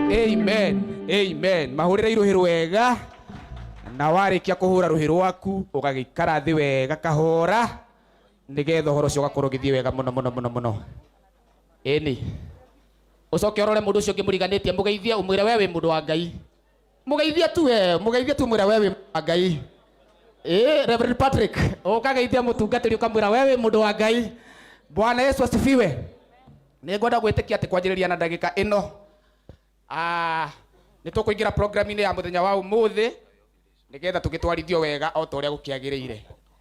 Amen, amen. Mahũrĩre irũhĩ rwega, na warĩkia kũhũra rũhĩ rwaku ũgagĩikara thĩ wega kahora, nĩgetha ũhoro ũcio ũgakorwo ũgĩthiĩ wega mũno mũno mũno mũno. Ĩni, ũcoke ũrore mũndũ ũcio ũngĩ mũriganĩtie, mũgeithie, ũmwĩre we wĩ mũndũ wa Ngai. Mũgeithie tu we, mũgeithie tu mwĩre we wĩ mũndũ wa Ngai. Ĩ, Reverend Patrick, ũkageithia mũtungatĩri ũkamwĩra we wĩ mũndũ wa Ngai. Bwana Yesu asifiwe. Nĩ ngwenda gwĩtĩkia atĩ kwanjĩrĩria na ndagĩka ĩno, nĩ tũkũingĩra program-inĩ ya mũthenya wa ũmũthĩ, nĩgetha tũgĩtwarithio wega o ta ũrĩa gũkĩagĩrĩire.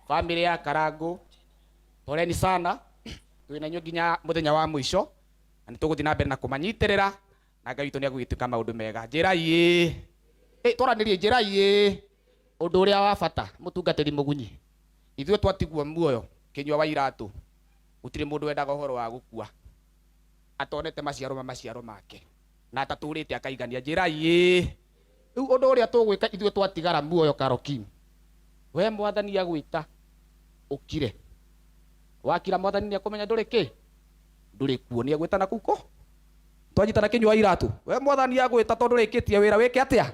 Family ya Karangũ, poleni sana, twĩ na inyuĩ nginya mũthenya wa mũico, na nĩ tũgũthiĩ na mbere na kũmanyitĩrĩra, na Ngai witũ nĩ egũgĩtuĩka maũndũ mega. Njĩrai ĩĩ, ĩ, twaranĩrie, njĩrai ĩĩ, ũndũ ũrĩa wa bata, mũtungatĩri mũgunyi, ithuĩ twatigwo muoyo kĩnyua wa iratũ, gũtirĩ mũndũ wendaga ũhoro wa gũkua atonete maciaro ma maciaro make, na atatũrĩte akaigania. Njĩrai ĩĩ. Rĩu ũndũ ũrĩa tũgwĩka ithuĩ twatigara muoyo Karokim, we mwathani agwĩta ũkire, wakira mwathani nĩ ekũmenya ndũrĩ kĩ, ndũrĩ kuo, nĩ egwĩta na kũu kũ twanyitana kĩnyua iratũ, we mwathani agwĩta tondũ rĩkĩtie wĩra wĩke atĩa,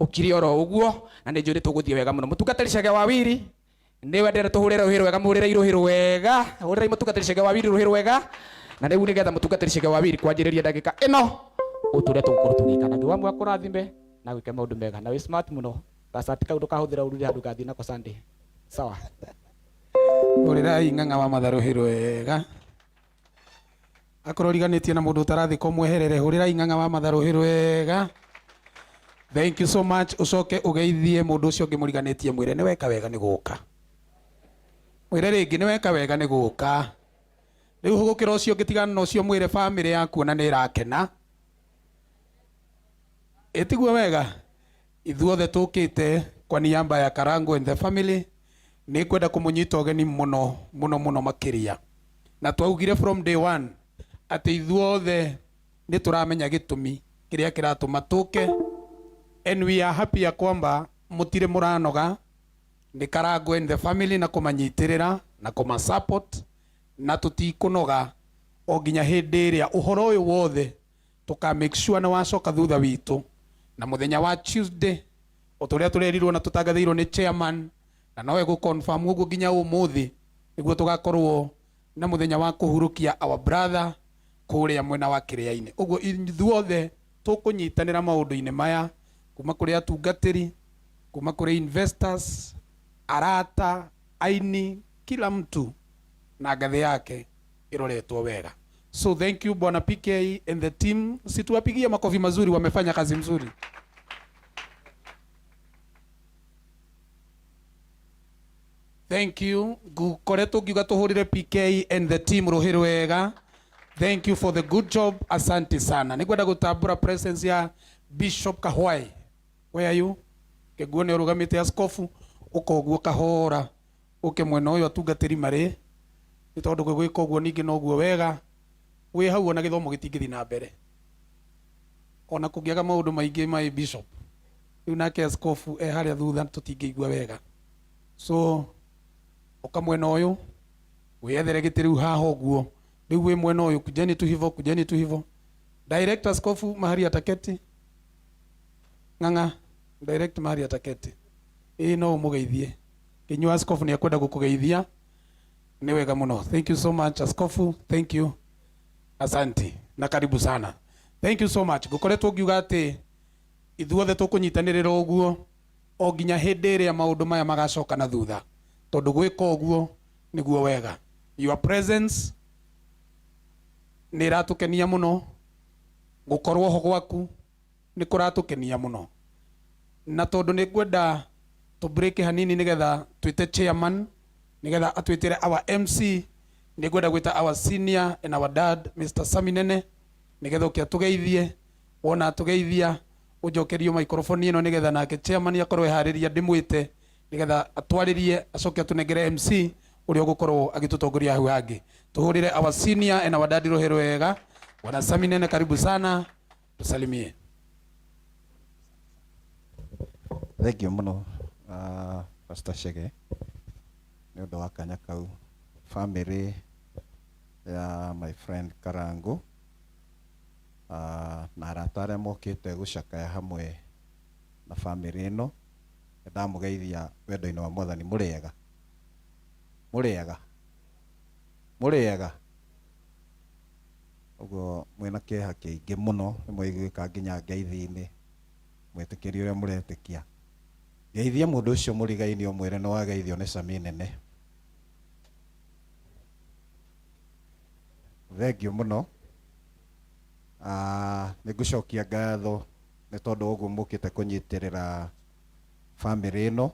ũkire oro ũguo, na nĩ njũĩ nĩ tũgũthiĩ wega mũno. Mũtungatĩri Chege wa Wiri, nĩ wendere tũhũrĩre rũhĩ rwega, mũhũrĩre rũhĩ rwega, hũrĩrai mũtungatĩri Chege wa Wiri rũhĩ rwega, na rĩu nĩgetha mũtungatĩri Chege wa Wiri kwanjĩrĩria ndagĩka ĩno ũtũrĩa tũgũkorwo tũgĩka, na Ngai wa muoyo akũrathime na gwĩke maũndũ mega, na wĩ smart mũno, gacati kau ndũkahũthĩra ũru handũ gathiĩ nako Sunday. Sawa. Hũrĩrai ng'ang'a wa matha rũhĩ rwega. Akorwo ũriganĩtie na mũndũ ũtarathika ũmweherere, hũrĩrai ng'ang'a wa matha rũhĩ rwega. Thank you so much. Ũcoke ũgeithie mũndũ ũcio ũngĩ mũriganĩtie, mwĩre nĩ weka wega nĩ gũka. Mwĩre rĩngĩ nĩ weka wega nĩ gũka. Rĩu hũgũkĩra ũcio ũngĩ, tigana na ũcio, mwĩre famĩlĩ yaku ona nĩ ĩrakena. Ĩtiguo wega? Ithuothe tũkĩte kwa niaba ya Karango and the family, nĩ ngwenda kũmũnyita ũgeni mũno mũno mũno makĩria. Na twaugire from day one atĩ ithuothe nĩ tũramenya gĩtũmi kĩrĩa kĩratũma tũke, and we are happy ya kwamba mũtirĩ mũranoga nĩ Karango and the family na kũmanyitĩrĩra na kũma support, na tũtikũnoga o nginya hĩndĩ ĩrĩa ũhoro ũyũ wothe tũka make sure nĩ wacoka thutha witũ. Na mũthenya wa Tuesday, o ta ũrĩa tũrerirwo na tũtangathĩirwo nĩ chairman, na nowe gũ confirm ũguo nginya ũmũthĩ, nĩguo tũgakorwo na mũthenya wa kũhurũkia our brother kũrĩa mwena wa Kĩrĩainĩ. Ũguo ithuothe tũkũnyitanĩra maũndũ-inĩ maya, kuma kũrĩ atungatĩri, kuma kũrĩ investors, arata, aini, kila mtu na ngathĩ yake ĩroretwo wega. So thank you Bwana PK and the team. Situwapigie makofi mazuri, wamefanya kazi mzuri. Thank you. Ngukoretwo ngiuga tuhurire PK and the team ruhi rwega. Thank you for the good job. Asante sana. Nĩngwenda gũtambũra presence ya Bishop Kahwai. Where are you? Kĩguo nĩ ũrũgamĩte askofu, ũka ũguo kahora, ũke mwena ũyũ atungatĩri marĩ, nĩ tondũ gwĩka ũguo ningĩ noguo wega. Wĩ hau ona gĩthomo gĩtingĩthiĩ na mbere, ona kũngĩaga maũndũ maingĩ maĩ bishop. Rĩu nake askofu e harĩa thutha tũtingĩigua wega. So ũka mwena ũyũ, wĩyethere gĩtĩ rĩu haha ũguo. Rĩu wĩ mwena ũyũ, kujeni tu hivo, kujeni tu hivo. Direct askofu mahali ataketi. Ng'ang'a, direct mahali ataketi. Ĩĩ no ũmũgeithie. Kĩnyua askofu nĩ ekwenda gũkũgeithia. Nĩ wega mũno. Thank you so much askofu. Thank you. Asante na karibu sana. Thank you so much. Ngũkoretwo ngiuga atĩ ithuothe tũkũnyitanĩrĩra ũguo o nginya hĩndĩ ĩrĩa maũndũ maya magacoka na thutha, tondũ gwĩka ũguo nĩguo wega. Your presence nĩ ĩratũkenia mũno, gũkorwo ho gwaku nĩ kũratũkenia mũno, na tondũ nĩ ngwenda tũ break hanini nĩgetha twĩte chairman, nĩgetha atwĩtĩre our MC, nĩ ngwenda gwĩta our senior and our dad Mr. Sami Nene, nĩgetha ũke atũgeithie. Wona atũgeithia, ũnjokerio microphone ĩno nĩgetha nake chairman akorwo eharĩria, ndĩmwĩte nĩgetha atwarĩrie, acoke atũnengere MC ũrĩa ũgũkorwo agĩtũtongoria hau hangĩ. Tũhũrĩre our senior and our dad rũhĩ rwega. Bwana Sami Nene, karibu sana, tusalimie. Thank you mũno, Pastor Chege, nĩ ũndũ wa kanya kau. Family ya my friend Karangu, Na arata arĩa mokĩte gũcakaya hamwe na bamĩrĩ ĩno, nĩndamũgeithia wendo-inĩ wa Mwathani. Mũrĩega? Mũrĩega? Mũrĩega? Ũguo mwĩna kĩeha kĩingĩ mũno, nĩ mwaiguĩka nginya ngeithi-inĩ, mwĩtĩkĩrie ũrĩa mũretĩkia. Geithia mũndũ ũcio mũrigaini ũmwĩre nĩ wageithio nĩ cami nene. Thengiũ mũno. Nĩ ngũcokia ngatho nĩ tondũ wa ũguo mũkĩte kũnyitĩrĩra bamĩrĩ ĩno.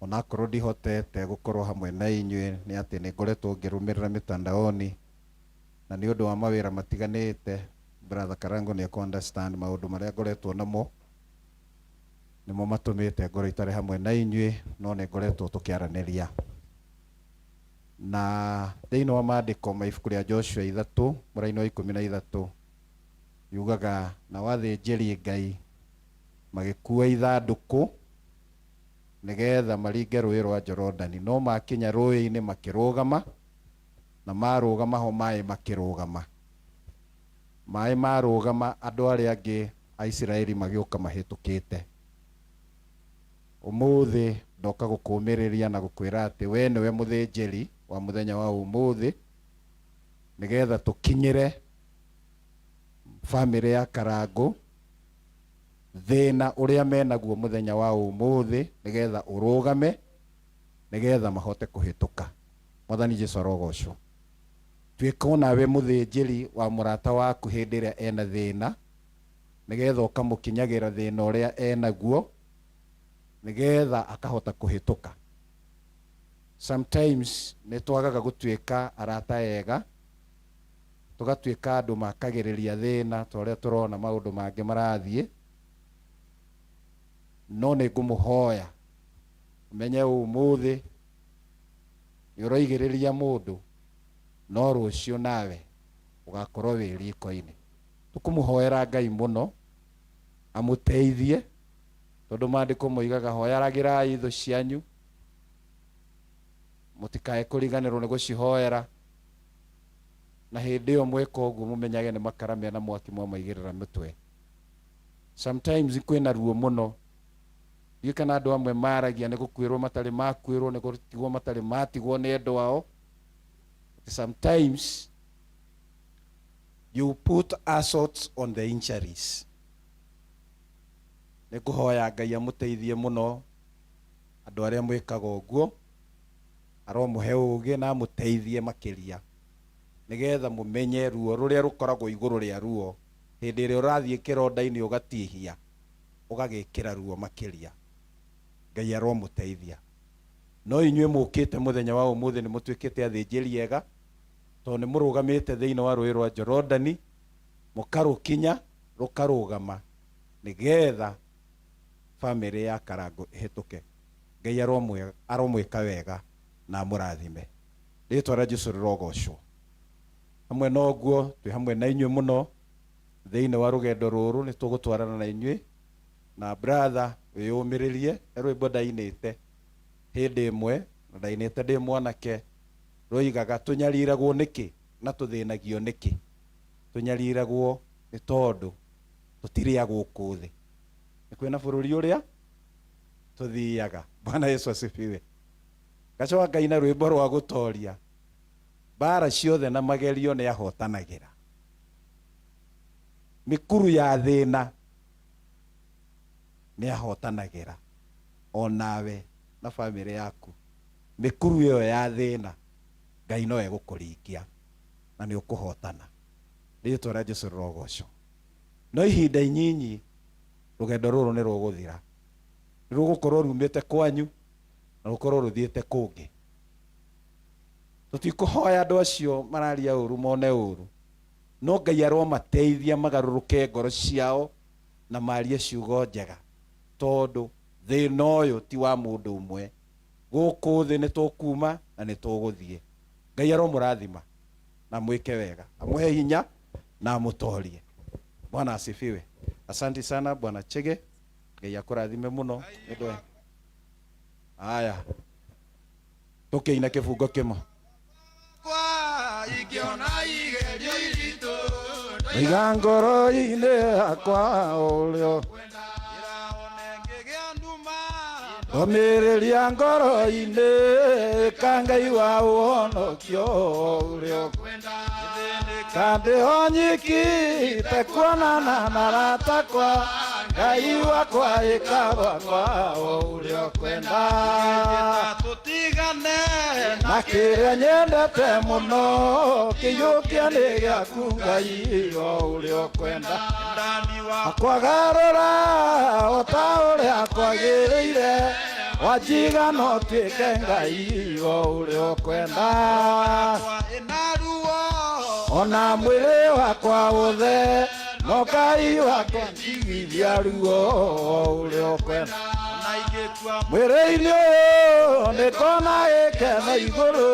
Onakorwo ndihotete gũkorwo hamwe na inyuĩ, nĩ atĩ nĩ ngoretwo ngĩrũmĩrĩra mitandaoni, na nĩ ũndũ wa mawĩra matiganĩte. Brother Karango nĩ ekũ understand maũndũ marĩa ngoretwo namo nĩmo matũmĩte ngorwo itarĩ hamwe na inyuĩ, no nĩ ngoretwo tũkĩaranĩria. Na thĩinĩ wa maandĩko ma ibuku rĩa Joshua 3 mũraini wa 13 yugaga, nao athĩnjĩri Ngai magĩkua ithandũkũ nĩgetha maringe rũĩ rwa Jorodani, no makinya rũĩ-inĩ makĩrũgama, na marũgama ho maĩ makĩrũgama. Maĩ marũgama, andũ arĩa angĩ a Isiraeli magĩũka mahĩtũkĩte. Ũmũthĩ ndoka gũkũmĩrĩria na gũkwĩra atĩ we nĩwe mũthĩnjĩri wa mũthenya wa ũmũthĩ, nĩgetha tũkinyĩre bamĩrĩ ya Karangũ thĩna ũrĩa menaguo mũthenya wa ũmũthĩ, nĩgetha ũrũgame, nĩgetha mahote kũhĩtũka. Mwathani Jesu arogocwo. Tuĩka onawe mũthĩnjĩri wa mũrata waku hĩndĩ ĩrĩa ena thĩna, nĩgetha ũkamũkinyagĩra thĩna ũrĩa enaguo, nĩgetha akahota kũhĩtũka. Sometimes nĩ twagaga gũtuĩka arata ega, tũgatuĩka andũ makagĩrĩria thĩna ta ũrĩa tũrona maũndũ mangĩ marathiĩ. No nĩ ngũmũhoya ũmenye ũmũthĩ nĩ ũroigĩrĩria mũndũ, no rũciũ nawe ũgakorwo wĩ riko-inĩ. Tũkũmũhoera Ngai mũno amũteithie, tondũ maandĩko moigaga hoyaragĩrai thũ cianyu, mũtikae kũriganĩrwo nĩ gũcihoera, na hĩndĩ ĩyo mweka ũguo mũmenyage nĩ makara mena mwaki mwamaigĩrĩra mũtwe. Sometimes kwĩna ruo mũno, ndiũĩ kana andũ amwe maragia nĩ gũkuĩrwo matarĩ makuĩrwo, nĩ gũtigwo matarĩ matigwo nĩ endwa ao. Sometimes you put assaults on the injuries. Nĩ ngũhoya Ngai amũteithie mũno andũ arĩa mwĩkaga ũguo, aromũhe ũũgĩ na amũteithie makĩria, nĩgetha mũmenye ruo rũrĩa rũkoragwo igũrũ rĩa ruo. Hĩndĩ ĩrĩa ũrathiĩ kĩronda-inĩ ũgatihia, ũgagĩkĩra ruo makĩria. Ngai aromũteithia. No inyuĩ mũkĩte mũthenya wa ũmũthĩ nĩ mũtuĩkĩte athĩnjĩri ega, tondũ nĩ mũrũgamĩte thĩinĩ wa rũĩ rwa Jorodani, mũkarũkinya rũkarũgama, nĩgetha bamĩrĩ ya Karangũ ĩhĩtũke. Ngai aromwĩka wega na amũrathime. Rĩtwa rĩa Jesu rĩrogocwo. Hamwe na ũguo twĩ hamwe na inyuĩ mũno thĩinĩ wa rũgendo rũrũ, nĩ tũgũtwarana na inyuĩ. Na brother, wĩyũmĩrĩrie. He rwĩmbo ndainĩte hĩndĩ ĩmwe, na ndainĩte ndĩ mwanake, rũigaga tũnyariragwo nĩkĩ na tũthĩnagio nĩkĩ? Tũnyariragwo nĩ tondũ tũtirĩ a gũkũ thĩ, nĩ kwĩna bũrũri ũrĩa tũthiaga. Bwana Yesu asifiwe. Ngacoka ngaina rwĩmbo rwa gũtoria mbara ciothe na magerio nĩ ahotanagĩra. Mĩkuru ya thĩna nĩ ahotanagĩra. Onawe na bamĩrĩ yaku, mĩkuru ĩyo ya thĩna Ngai no egũkũringia na nĩ ũkũhotana. Rĩtwa rĩa Jesu rĩrogocwo. No ihinda inyinyi rũgendo rũrũ nĩ rũgũthira, nĩ rũgũkorwo rumĩte kwanyu na rũkorwo rũthiĩte kũngĩ. Tũtikũhoya andũ acio mararia ũru mone ũru, no Ngai aromateithia magarũrũke ngoro ciao na marie ciugo njega, tondũ thĩna ũyũ ti wa mũndũ ũmwe. Gũkũ thĩ nĩ tũkuma na nĩ tũgũthiĩ. Ngai aromũrathima na mwĩke wega, amũhe hinya na amũtorie. Bwana asifiwe. Asante sana Bwana Chege, Ngai akũrathime mũno nĩ ũndũ wa aya tũkĩina kĩbungo kĩmwe. Kwa ikiona igerio iritũ. Iga ngoro-inĩ yakwa ũrĩa Ndũmĩrĩria ngoro-inĩ ka Ngai wa ũhonokio ũrĩa Kandĩ o nyiki tekuonana na arata akwa Ngai wakwa ĩka wakwa o ũrĩa ũkwenda na kĩrĩa nyendete mũno kĩiyũkia nĩ gĩaku Ngai o ũrĩa ũkwenda akwagarũra o ta ũrĩa kwagĩrĩire wanjiga no tuĩke Ngai o ũrĩa ũkwenda ona mwĩrĩ wakwa wothe no Ngai wakwa njiguithia ruo o ũrĩa ũkwenda mwĩrĩ-inĩ ũyũ nĩngona gĩkeno igũrũ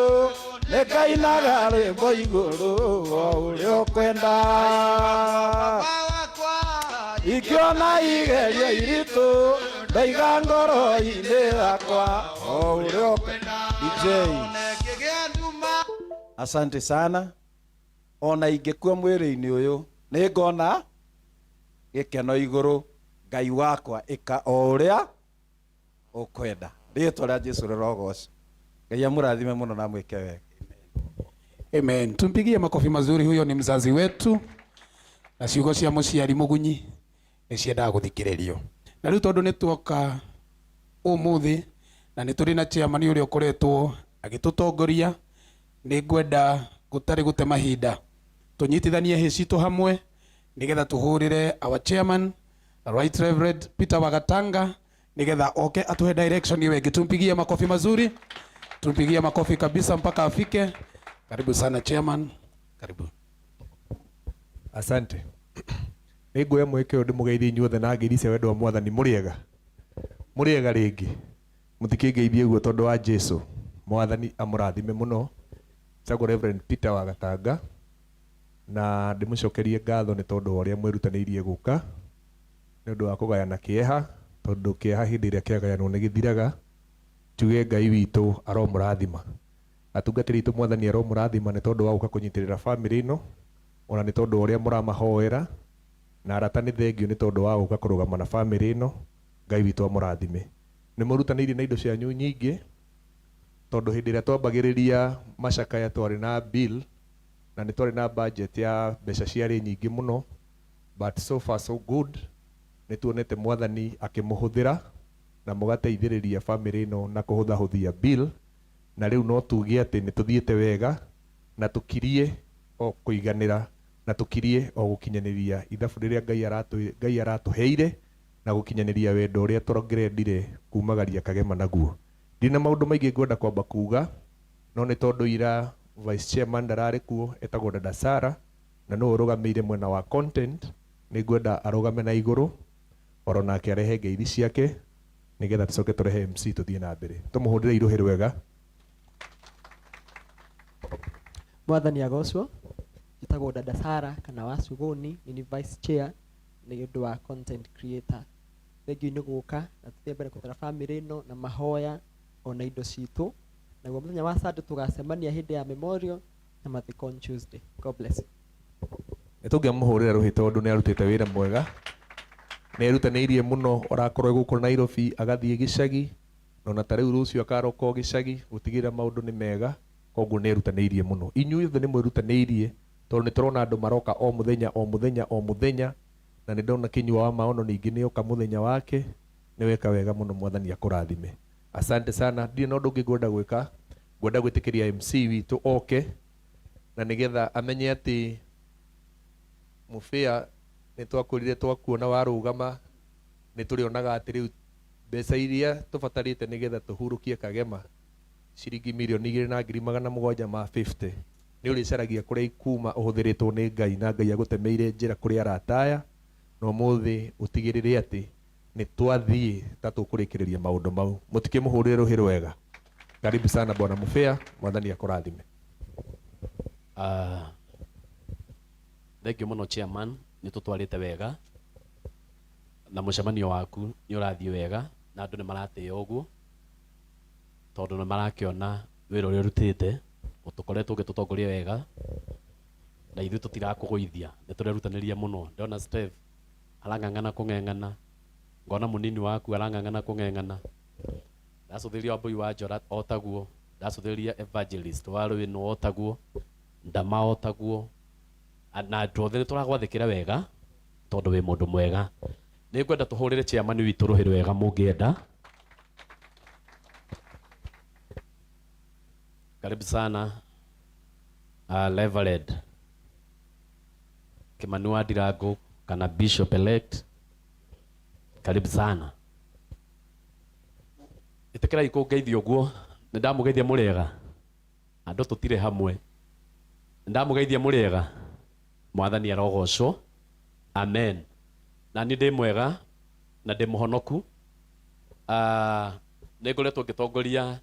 nĩngainaga rwĩmbo igũrũ o ũrĩa ũkwenda ingĩona igerio iritũ ndaiga ngoro-inĩ yakwa o ũrĩa ũkwenda. DJ asante sana. Ona ingĩkua mwĩrĩ-inĩ ũyũ nĩngona gĩkeno igũrũ Ngai wakwa ĩka o ũrĩa ũkwenda. Rĩtwa rĩa Jesu rĩrogocwo. Ngai amũrathime mũno na amwĩke wega. Amen. Tumpigie makofi mazuri, huyo ni mzazi wetu na ciugo cia muciari mugunyi nĩ ciendaga gũthikĩrĩrio. Na rĩu tondũ nĩ tuoka ũmũthĩ na nĩ tũrĩ na chairman ũrĩa ũkoretwo agĩtũtongoria, nĩ ngwenda gũtarĩ gũte mahinda tũnyitithanie hĩ citũ hamwe nĩgetha tũhũrĩre our chairman Right Reverend Peter Wagatanga nĩgetha oke atuhe direction iwe ĩngĩ. Tumpigie makofi mazuri, tumpigie makofi kabisa mpaka afike. Karibu sana chairman, karibu. Asante. Nĩ nguoya mweke ũyũ ndĩmũgeithie inyuothe na ngeithi cia wendo wa mwathani. Mũrĩega? Mũrĩega rĩngĩ? Mũtikĩngeithie ũguo tondũ wa Jesu. Mwathani amũrathime mũno. Njĩtagwo Reverend Peter Wagatanga na ndĩmũcokerie ngatho nĩ tondũ wa ũrĩa mwĩrutanĩirie gũka nĩ ũndũ wa kũgayana kĩeha, tondũ kĩeha hĩndĩ ĩrĩa kĩagayanwo nĩ gĩthiraga. Njuge Ngai witũ aromũrathima. Atungatĩri aitũ mwathani aromũrathima nĩ tondũ wa gũka kũnyitĩrĩra bamĩrĩ ĩno, ona nĩ tondũ wa ũrĩa mũramahoera, na arata nĩ thengio nĩ tondũ wa gũka kũrũgama na bamĩrĩ ĩno. Ngai witũ amũrathime. Nĩ mũrutanĩirie na indo cianyu nyingĩ, tondũ hĩndĩ ĩrĩa twambagĩrĩria macakaya twarĩ na bill na nĩ twarĩ na budget ya mbeca ciarĩ nyingĩ mũno, but so far so good. Nĩ tuonete mwathani akĩmũhũthĩra na mũgateithĩrĩria bamĩrĩ ĩno na kũhũthahũthia bill, na rĩu no tuge atĩ nĩ tũthiĩte wega na tũkirie o kũiganĩra na tũkirie o gũkinyanĩria ithabu rĩrĩa Ngai aratũheire na gũkinyanĩria wendo ũrĩa tũrongĩrendire kumagaria Kagema naguo. Ndirĩ na maũndũ maingĩ ngwenda kwamba kuga, no nĩ tondũ ira vice chairman ndararĩ kuo, etagwo Dada Sara, na nĩwe ũrũgamĩire mwena wa content, nĩ ngwenda arũgame na igũrũ oro nake arehe ngeithi ciake nĩgetha tũcoke tũrehe MC tũthiĩ na mbere. Tũmũhũrĩre irũhĩ rwega. Mwathani agocwo. Njĩtagwo Dada Sara kana wa Suguni, nĩ vice chair nĩ ũndũ wa content creator. Thengiũ nĩ gũka na tũthiĩ mbere kũtara bamĩrĩ ĩno na mahoya ona indo citũ. Naguo mũthenya wa Sunday tũgacemania hĩndĩ ya memorial na mathiko on Tuesday. God bless you. Nĩ tũngĩamũhũrĩra rũhĩ tondũ nĩ arutĩte wĩra mwega, nĩ erutanĩirie mũno, orakorwo gũkũ Nairobi agathiĩ gĩcagi, na ona ta rĩu rũciũ akaroka o gĩcagi gũtigĩrĩra maũndũ nĩ mega, koguo nĩ erutanĩirie mũno. Inyuĩ othe nĩ mwĩrutanĩirie tondũ nĩ tũrona andũ maroka o mũthenya o mũthenya o mũthenya, na nĩ ndona Kĩnyua wa Maono ningĩ nĩ oka mũthenya wake. Nĩ weka wega mũno, mwathani akũrathime. Asante sana. Ndirĩ na ũndũ ũngĩ ngwenda gwĩka, ngwenda gwĩtĩkĩria MC witũ oke na nĩgetha amenye atĩ mũbĩa nĩ twakwĩrire twakuona warũgama nĩ tũrĩonaga atĩ rĩu mbeca iria tũbatarĩte nĩgetha tũhurũkie Kagema ciringi 2,750,000 nĩ ũrĩcaragia kũrĩa ikuma ũhũthĩrĩtwo nĩ Ngai, na Ngai agũtemeire njĩra kũrĩ arata aya, na ũmũthĩ ũtigĩrĩre atĩ nĩ twathiĩ ta tũkũrĩkĩrĩria maũndũ mau. Mũtikĩmũhũrĩre rũhĩ rwega. Karibu sana bwana Mũbĩa, mwathani akũrathime. Thank you mũno chairman, nĩ tũtwarĩte wega na mũcemanio waku nĩ ũrathiĩ wega na andũ nĩ maratĩĩa ũguo tondũ nĩ marakĩona wĩra ũrĩa ũrutĩte, ũtũkoretwo ũgĩtũtongoria wega. Na ithuĩ tũtirakũgũithia, nĩ tũrerutanĩria mũno. Ndĩrona Steve arang'ang'ana kũng'eng'ana, ngona mũnini waku arang'ang'ana kũng'eng'ana, ndacũthĩrĩria Wambui wa Njora otaguo, ndacũthĩrĩria Evangelist wa Rwĩno otaguo, Ndama otaguo, na andũ othe nĩ tũragwathĩkĩra wega tondũ wĩ mũndũ mwega. Nĩ ngwenda tũhũrĩre chairman witũ rũhĩ rwega mũngĩenda. Karibu sana Reverend Kimani wa Ndirangu kana Bishop elect, karibu sana. Ĩtĩkĩrai kũngeithia ũguo, nĩ ndamũgeithia mũrĩega, andũ tũtirĩ hamwe, nĩ ndamũgeithia mũrĩega, mwathani arogocwo, amen. Na niĩ ndĩ mwega na ndĩ mũhonoku. Nĩ ngoretwo ngĩtongoria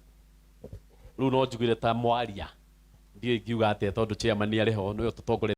rĩu no njugire ta mwaria, ndiũĩ ingiuga atĩa tondũ chairman arĩ ho nĩwe ũtũtongoretie.